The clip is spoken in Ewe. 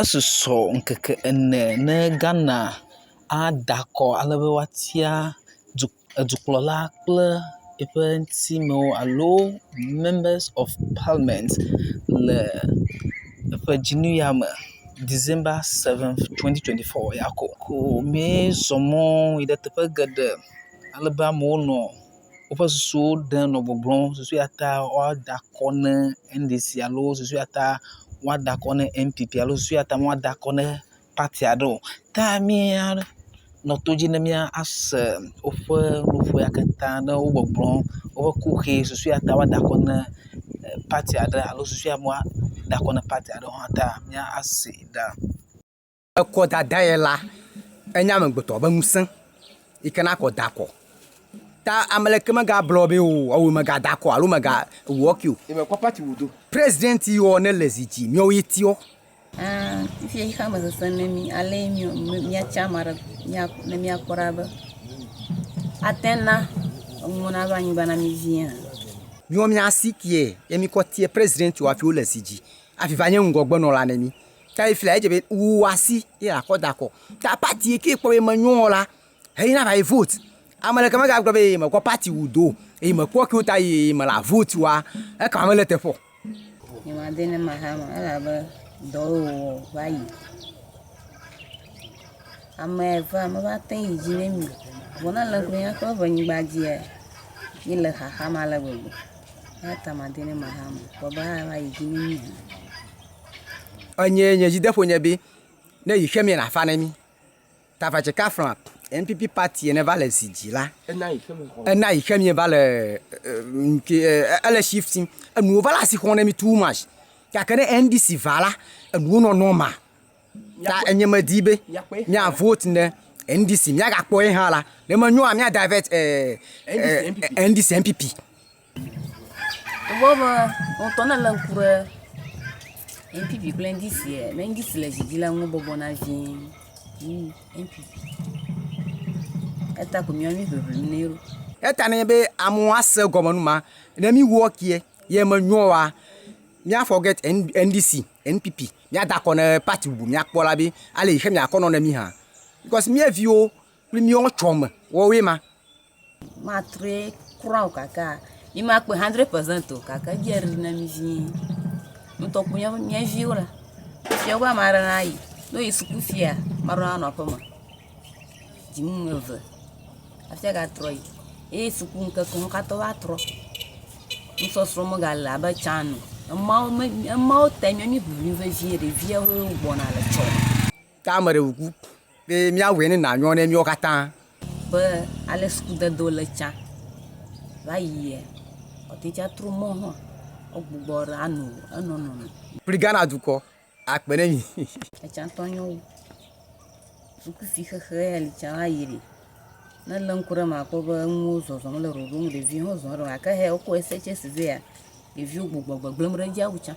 Esusɔ ŋkeke ene ne Ghana ada akɔ ale be woatia edukplɔla kple eƒe ŋutimewo alo members of parliament le eƒe dzinu ya me December 7, 2024 ya ko. Ko míezɔ mɔ yi ɖe teƒe geɖe ale be amewo nɔ woƒe susuwo ɖem nɔ gbɔgblɔm. Susu ya ta woada akɔ ne NDC alo susu ya ta woada akɔ ne NPP alo susu ya ta woada akɔ ne pati aɖe o. Ta míanɔ to dzi ne míase woƒe nuƒo ya katã ne wo gbɔgblɔm woƒe kuxi susu ya ta woada akɔ ne pati aɖe alo susu ya woada akɔ ne pati aɖe o hã ta míase ɖa. Ekɔdada ye la, enye amegbetɔ ƒe ŋusẽ yi ke na kɔ da akɔ. Ta ame ɖeke megablɔ be o ewò mègada akɔ alo mègawɔ eke o. President yiwo ne le zi dzi míawo ye tiɔ. Ẽ, fifia xexea me sesẽ ne mí ale míatsa ame aɖe ne míakpɔ ɖa be ate ŋu na enuwo nava anyigba na mí vie hã. Míawo mía si kie ye míkɔ tia president hafi wole zi dzi hafi va nye ŋgɔgbenɔla ne mí. Ta yi fia edze be wu asi ye akɔ da akɔ. Ta party yi ke kpɔ be menyo o la, heyi na va yi vote. Ame ɖeke megagblɔ be mekɔ party wu do o eye mekpɔ kewo ta yi mele vote oa, ekema mele eteƒe o. Nyemade ne maha me elabe dɔ wòwɔ va yi. Ame evea meva te yi dzi ne mi o. Vɔ ne le míaƒe ʋenyigba dzia, míele xaxa me ale gbegbe. Eya ta made ne maha me kpɔ be ava yi dzi ne mí hã. Enye nye dzideƒo nye be ne yi xemie nafa ne mí. Tavatse kafla NPP party ne va le zi dzi la, ena yi xemie va le ele shifting. Enuwo va le asi xɔm ne mí too much. Gake ne NDC va la, enuwo nɔ normal. Ta enye medi be mía vote ne NDC míagakpɔ ye hã la, ne menyoa mía divert NDC NPP. Togbɔ be ŋutɔ ne lé ŋku ɖe NPP kple NDC ne NDC le dzi dzi la ŋu bɔbɔna vie wu NPP. Eta ko míawo mí ʋiʋlim nɛ ɖo. Eta nenye be amewo ase egɔme nu ma, ne mí wɔ kie ye menyo oa, mía forget NDC, NPP, míada akɔ ne party bubu míakpɔ la be ale yi xe miakɔ nɔ ne mí hã. Because mía viwo kple míawo tsɔme woawoe ma. Matrɔe kura o gake mi makpɔe hundred percent o gake edze ɖi na mi vie. Ŋutɔ kple mía viwo la, fifia wobe ame aɖe nayi. Ne woyi suku fia, ame aɖewo anɔ aƒeme. Dzinu eve hafi agatrɔ yi. Eye suku ŋkekewo katã woatrɔ. Nusɔsrɔ̃ megale abe tsã ene o. Emawo me emawo tae míawo míeʋiʋlim vevie ɖeviawo gbɔna le tsɔme. Ta ame ɖe ŋku be míawɔe ne nànyɔ ne míawo katã. Be ale sukudedewo le tsã va yia, woate ŋu atrɔ mɔ hã woagbugbɔ ɖe ano enɔnɔ me. Kple Ghana dukɔ akpe ne mi. Etsãtɔ nyo wu. Sukuvi xexe ya li tsã va yi ɖi. Ne lé ŋku ɖe eme akpɔ be enuwo zɔzɔm le ɖoɖo nu, ɖeviwo hã zɔm ɖe gake he wokɔ SHS vɛa, ɖeviwo gbugbɔ gbegblẽm ɖe edzi awu tsã.